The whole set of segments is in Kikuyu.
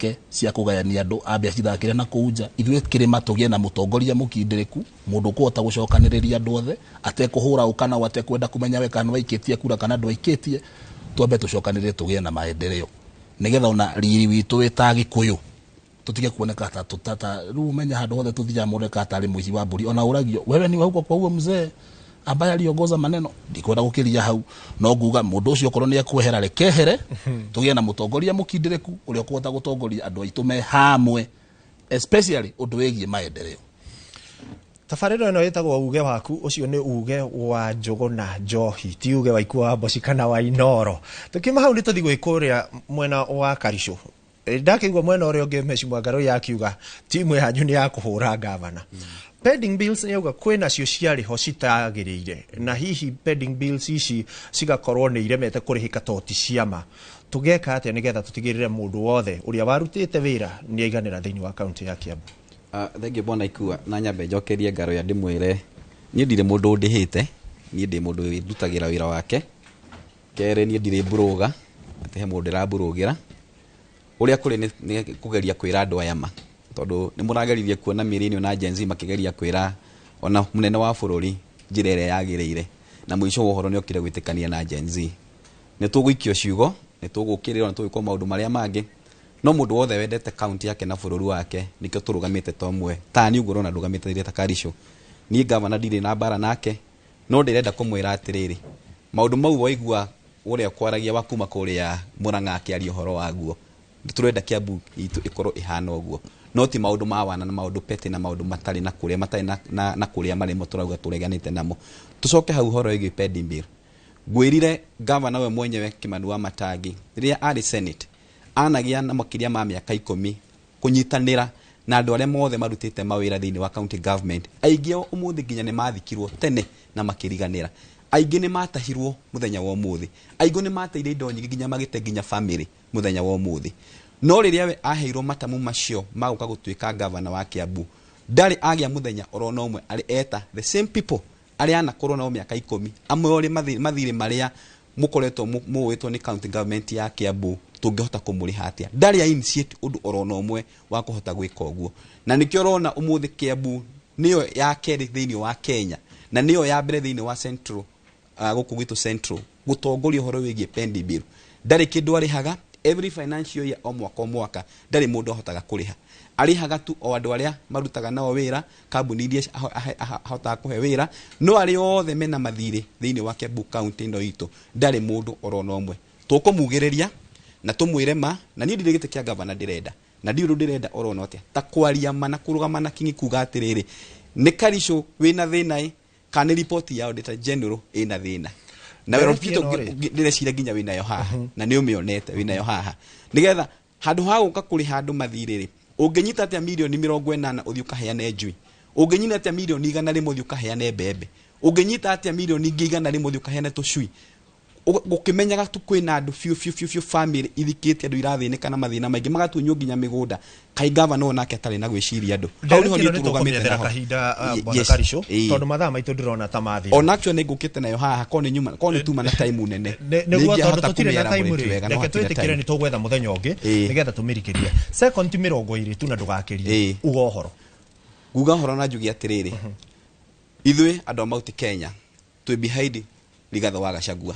Ciake cia kũgayania andũ, ambe acithakĩre na kũu nja. Ithuĩ kĩrĩma tũgĩe na mũtongoria mũkindĩrĩku, mũndũ ũkũhota gũcokanĩrĩria andũ othe atekũhũra ũ kana ũ, atekwenda kũmenya we kana nĩwaikĩtie kura kana ndwaikĩtie. Twambe tũcokanĩrĩre, tũgĩe na maendeleo, nĩgetha ona riri witũ wĩ ta Gĩkũyũ tũtige kuoneka ta tũtata. Rĩu ũmenye handũ hothe tũthiaga mũndũ eka tarĩ mũici wa mbũri, ona ũragio, "Wewe ni wa huko kwa huo mzee ambaye aliongoza maneno." Ndikwenda gũkĩria hau, no nguga mũndũ ũcio okorwo nĩ ekwehera, rekehere, tũgĩe na mũtongoria mũkindĩrĩku ũrĩa ũkũhota gũtongoria andũ aitũ me hamwe, especially ũndũ wĩgiĩ maendeleo. Tabarĩra ĩno ĩtagwo Uge Waku. Ũcio nĩ uge wa Njũgũna Njohi, ti uge wa Ikua wa Mboci kana wa Inoro. Tũkiuma hau nĩ tũthiĩ gwĩ kũrĩa mwena wa Karicũ. Ndakĩigua mwena ũrĩa ũngĩ Mheshimiwa Ngarũi akiuga timu yanyu nĩ ya kũhũra gavana. Pending bills nĩ auga kwĩna cio ciarĩ ho citagĩrĩire, na hihi pending bills ici cigakorwo nĩ iremete kũrĩhĩka to ti ciama. Tũgeka atĩa nĩgetha tũtigĩrĩre mũndũ wothe ũrĩa warutĩte wĩra nĩ aiganĩra thĩinĩ wa kaunti ya Kiambu? Thengiũ bwana Ikua, na nyambe njokerie ngaro ya ndĩmwĩre niĩ ndirĩ mũndũ ũndĩhĩte, niĩ ndĩ mũndũ wĩrutagĩra wĩra wake. Kerĩ, niĩ ndirĩ mburuga atĩ he mũndũ ndĩramburugĩra. Ũrĩa kũrĩ nĩ kũgeria kwĩra andũ aya ma, tondũ nĩ mũrageririe kuona mĩrĩ na Gen Z makĩgeria kwĩra ona mũnene wa bũrũri njĩra ĩrĩa yagĩrĩire, na mũico wa ũhoro nĩ okire gwĩtĩkania na Gen Z. Nĩ tũgũikio ciugo, nĩ tũgũkĩrĩrwo, nĩ tũgwĩkwo maũndũ marĩa mangĩ, no mũndũ wothe wendete kaunti yake na bũrũri wake, nĩkĩo tũrũgamĩte ta ũmwe. Ta niĩ ũguo ũrona ndũgamĩte ta Karicũ, niĩ gavana ndirĩ na mbara nake, no ndĩrenda kũmwĩra atĩrĩrĩ, maũndũ mau waigua ũrĩa kwaragia wa kuma kũrĩa Mũrang'a akĩaria ũhoro waguo, tũrenda Kiambu itũ ĩkorwo ĩhana ũguo, no ti maũndũ ma wana na maũndũ petty na maũndũ matarĩ na kũrĩa matarĩ na kũrĩa marĩmo tũrauga tũreganĩte namo. Tũcoke hau ũhoro wĩgiĩ pending bill, ngwĩrire gavana we mwenyewe Kimani wa Matangi rĩrĩa arĩ Senate anagĩa na makĩria ma mĩaka 10 kũnyitanĩra na andũ arĩa mothe marutĩte mawĩra thĩinĩ wa county government. Aingĩ ao ũmũthĩ nginya nĩ mathikirwo tene na makĩriganĩra, aingĩ nĩ matahirwo mũthenya wa ũmũthĩ, aingĩ nĩ mateire indo nyingĩ nginya magĩte nginya family mũthenya wa ũmũthĩ. No rĩrĩa we aheirwo matamu macio ma gũka gũtuĩka gavana wa Kiambu, ndarĩ agĩa mũthenya oro na ũmwe arĩ eta the same people arĩa anakorwo nao mĩaka 10 amwe orĩ mathirĩ marĩa mũkoretwo mũĩtwo nĩ county government ya Kiambu tũngĩhota kũmũrĩha atĩa. Ndarĩ a initiate ũndũ oro na ũmwe wa kũhota gwĩka ũguo, na nĩkĩo ũrona ũmũthĩ Kiambu nĩyo ya kerĩ thĩinĩ wa Kenya na nĩyo ya mbere thĩinĩ wa Central, gũkũ gwitũ Central, gũtongoria ũhoro wĩgiĩ pending bill. Ndarĩ kĩndũ arĩhaga every financial year, o mwaka o mwaka ndarĩ mũndũ ahotaga kũrĩha, arĩhaga tu o andũ arĩa marutaga nao wĩra, kambuni iria ahotaga kũhe wĩra, no arĩa othe mena mathirĩ thĩinĩ wa Kiambu county ĩno itũ ndarĩ mũndũ oro na ũmwe. Tũkũmugĩrĩria na tũmwĩre ma, na niĩ ndirĩ gĩtĩ kĩa gavana ndĩrenda, na ndirĩ ũndũ ndĩrenda oro na atĩa ta kwaria ma na kũrũgama na kinyi kuga atĩrĩrĩ, nĩ Karicũ wĩna thĩna ĩ kana nĩ riboti ya Auditor General ĩna thĩna na wĩra Ndeereti ĩno rĩ. Ndĩreciria nginya wĩnayo haha na nĩ ũmĩonete wĩnayo haha, nĩgetha handũ ha gũka kũrĩha andũ mathirĩ rĩ, ũngĩnyita atĩa mirioni 80 ũthiĩ ũkaheane njui? Ũngĩnyita atĩa mirioni 100 ũthiĩ ũkaheane mbembe? Ũngĩnyita atĩa mirioni ingĩ 100 ũthiĩ ũkaheane tũcui, gũkĩmenyaga tu kwĩna andũ biũ biũ biũ biũ, family ithikĩte andũ irathĩnĩka na mathĩna maingĩ, magatunywo nginya mĩgũnda? Kaĩ gavana ũyũ nake atarĩ na gwĩciria andũ? Hau nĩho ndeereti ĩno niĩ nĩ tũrũgamĩte tũkũmĩethera naho. kahinda, bwana Yes. Karicũ, tondũ mathaa maitũ ndĩrona ta mathira. Ona actually nĩ ngũkĩte nayo haha, korwo nĩ nyuma, korwo nĩ tuma na time nene, nĩguo tondũ nĩingĩahota tũtirĩ na time kũmĩelaborate rĩ, wega, no reke hatirĩ twĩtĩkĩre time. nĩ tũgwetha mũthenya ũngĩ nĩgetha tũmĩrikĩrie. Sekondi 20 tu na ndũgakĩrie, uga ũhoro. Nguga ũhoro na njuge atĩrĩrĩ, ithuĩ andũ a Mount Kenya twĩ behind Rigathĩ wa Gachagua,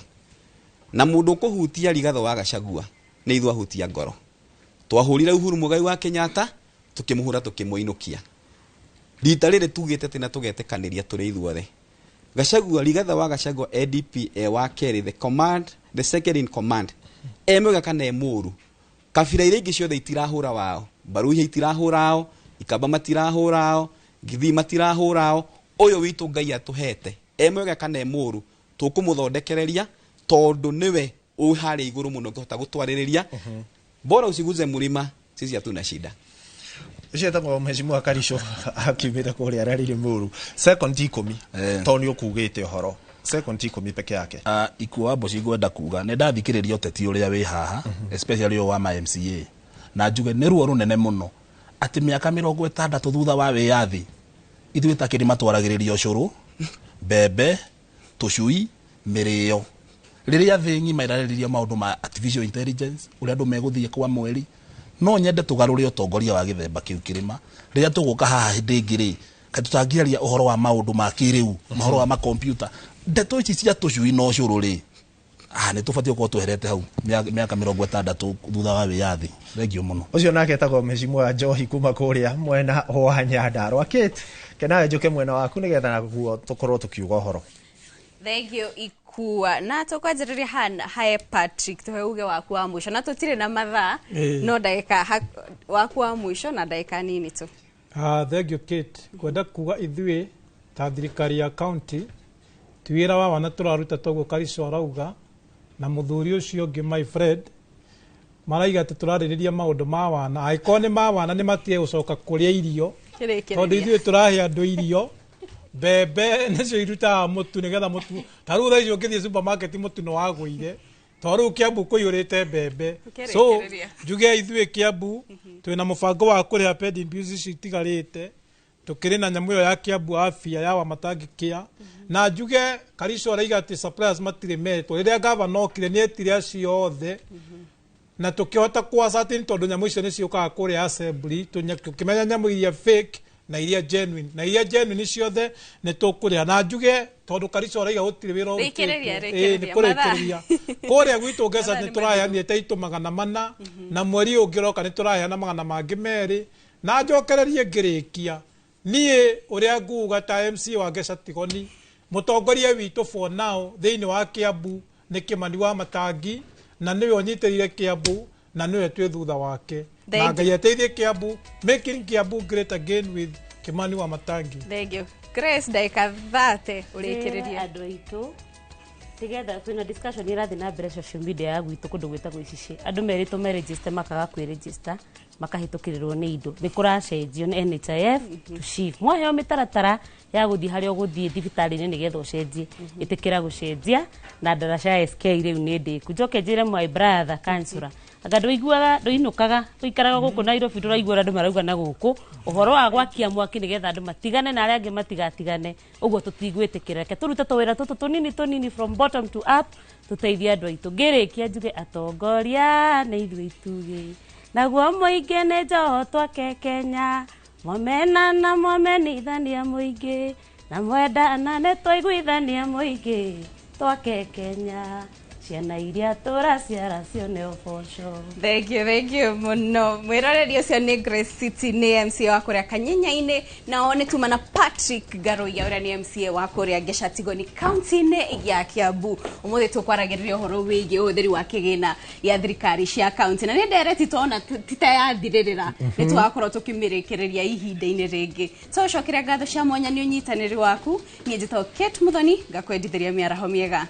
na mũndũ ũkũhutia Rigathĩ wa Gachagua nĩ ithuĩ ahutia ngoro. Twahũrire Uhuru Muigai wa Kenyatta, tũkĩmũhũra, tũkĩmũinũkia. Rita rĩrĩ tugĩte atĩ na tũgetĩkanĩria tũrĩ ithuothe, Gachagua, Rigathĩ wa Gachagua ADP e wa kerĩ, the command, the second in command, e mwega kana e mũru, kabira iria ingĩ ciothe itirahũra wao, Baruhia itirahũra ao, Ikamba matirahũra ao, Githii matirahũra ao. Ũyũ witũ Ngai atũhete, e mwega kana e mũru, tũkũmũthondekereria tondũ nĩwe wĩ harĩa igũrũ mũno ũngĩhota gũtwarĩrĩria. Bora usiguze mlima, sisi hatuna shida. Ũcio etagwo Mheshimiwa Karicũ akiumĩte kũrĩa Rariri Mũru. Sekondi 10, tondũ nĩ ũkugĩte ũhoro, sekondi 10 peke yake. Ikua wa Mboci, ngwenda kuga nĩ ndathikĩrĩria ũteti ũrĩa wĩ haha, especially ũyũ wa ma MCA, na njuge nĩ ruo rũnene mũno atĩ mĩaka 60 thutha wa wĩyathi ithuĩ ta kĩrĩma twaragĩrĩria ũcũrũ, mbembe, tũcui, mĩrĩo, rĩrĩa thĩ ng'ima ĩrarĩrĩria maũndũ ma artificial intelligence, ũrĩa andũ megũthiĩ kwa mweri. No nyende tũgarũre ũtongoria wa gĩthemba kĩu kĩrĩma. Rĩrĩa tũgũka haha hĩndĩ ĩngĩ rĩ, kaĩ tũtangĩaria ũhoro wa maũndũ ma kĩrĩu, ũhoro wa makompiuta, ndeto ici cia tũcui na ũcũrũ rĩ, nĩ tũbatiĩ gũkorwo tweherete hau mĩaka 60 thutha wa wĩyathi. Thengiũ mũno. Ũcio nake etagwo Mheshimiwa Njohi kuma kũrĩa mwena wa Nyandarua. Kate, kenawe njũke mwena waku nĩgetha naguo tũkorwo tũkiuga ũhoro. Thank you Ikua. Na tũkwanjĩrĩria hae Patrick, tũhe uge waku wa mũico na tũtirĩ na mathaa, no ndagĩka waku wa mũico na ndagĩka nini tu. Thank you Kate. Ngwenda kuga ithuĩ ta thirikari ya county ti wĩra wa wana tũraruta toguo Karico arauga na mũthuri ũcio ũngĩ my friend maraiga atĩ tũrarĩrĩria maũndũ ma wana. Angĩkorwo nĩ ma wana nĩ matige gũcoka kũrĩa irio tondũ ithuĩ tũrahe andũ irio mbembe nĩcio irutaga mũtu nĩgetha mũtu ta rĩu thaa ici ũngĩthiĩ supermarket mũtu nĩ wagũire tondũ rĩu Kiambu kũiyũrĩte mbembe. So njuge ithuĩ Kiambu twĩna mũbango wa kũrĩha pending bills ici itigarĩte, tukĩrĩ na nyamũ ĩyo ya Kiambu afya ya Wamatangi Care. Na njuge Karico araiga atĩ suppliers matirĩ metwo. Rĩrĩa gavana okire nĩ etire acio othe na tukĩhota ku ascertain tondũ nyamũ icio nĩ ciũkaga kũrĩa assembly, tũkĩmenya nyamũ iria fake na iria genuine, na iria genuine ciothe nĩ tũkũrĩha. Na njuge tondũ Karico araiga gũtirĩ wĩra ũrutĩtwo, nĩ kũrĩkĩrĩria kũrĩa gwitũ Ngeca nĩ tũraheanire itũ 400 na mweri ũngĩ ũroka nĩ tũraheana 200. Na njokererie ngĩrĩkia niĩ ũrĩa nguga ta MC wa Ngeca Tigoni, mũtongoria witũ for now thĩinĩ wa Kiambu nĩ Kimani wa Matangi, na nĩwe ũnyitĩrĩire Kiambu na nĩwe twĩ thutha wake. Na Ngai ateithie Kiambu, making Kiambu great again with Kimani wa Matangi. Thank you. Grace, ndagĩka 30 ũrĩkĩrĩrie. Andũ aitũ tigetha twĩna discussion ĩrathiĩ na mbere social media ya gwitũ kũndũ gwĩtagwo Icici. Andũ merĩtwo meregister makaga kwĩregister makahĩtũkĩrĩrwo nĩ indo. Nĩ kũracenjio nĩ NHIF to SHIF. Mwaheo mĩtaratara ya gũthiĩ harĩa ũgũthiĩ thibitarĩ-inĩ nĩgetha ũcenjie. Ĩtĩkĩra gũcenjia na ndaraca ya SK rĩu nĩ ndĩku. Njoke njĩre my brother councillor, anga ndũiguaga ndũinũkaga ũikaraga gũkũ Nairobi ndũraigua andũ marauga na gũkũ ũhoro wa gwakia mwaki nĩgetha andũ matigane na arĩa angĩ matigatigane, ũguo tũtigwĩtĩkĩra. Reke tũrute tũwĩra tũtũ tũnini tũnini from bottom to up tũteithie andũ aitũ. Ngĩrĩkia njuge atongoria nĩ ithuĩ itugĩ naguo mũingĩ nĩ njoho twake Kenya, mwamena na mwamenithania mũingĩ na mwendana nĩ twaiguithania mũingĩ twake Kenya, ciana iria tũraciara cione ũboco. Thank you, thank you mũno. Mwĩroreri ũcio nĩ Grace City, nĩ MCA wa kũrĩa Kanyenya-inĩ, nao nĩ tuma na Patrick Ngaruiya ũrĩa nĩ MCA wa kũrĩa Ngeca Tigoni county-inĩ ya Kiambu. Ũmũthĩ tũkwaragĩrĩria ũhoro wĩgiĩ ũhũthĩri wa kĩgĩna gĩa thirikari cia county, na nĩ ndereti tona titayathirĩrĩra nĩ tũgakorwo tũkĩmĩrĩkĩrĩria ihinda-inĩ rĩngĩ. Tũcokeria ngatho cia mwanya nĩ ũnyitanĩri waku. Niĩ njĩtagwo Kate Muthoni, ngakwendithĩria mĩaraho mĩega.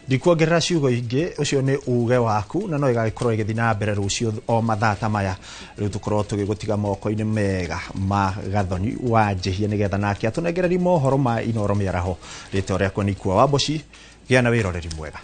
Ndikuongerera ciugo ingĩ, ũcio nĩ uge waku na no ĩgagĩkorwo ĩgĩthiĩ na mbere rũciũ o mathaa ta maya. Rĩu tũkorwo tũgĩgũtiga moko-inĩ mega ma Gathoni wa Njĩhia nĩgetha nake atũnengererie mohoro ma Inooro mĩaraho. Rĩtwa rĩakwa nĩ Ikua wa Mboci, gĩa na wĩroreri mwega.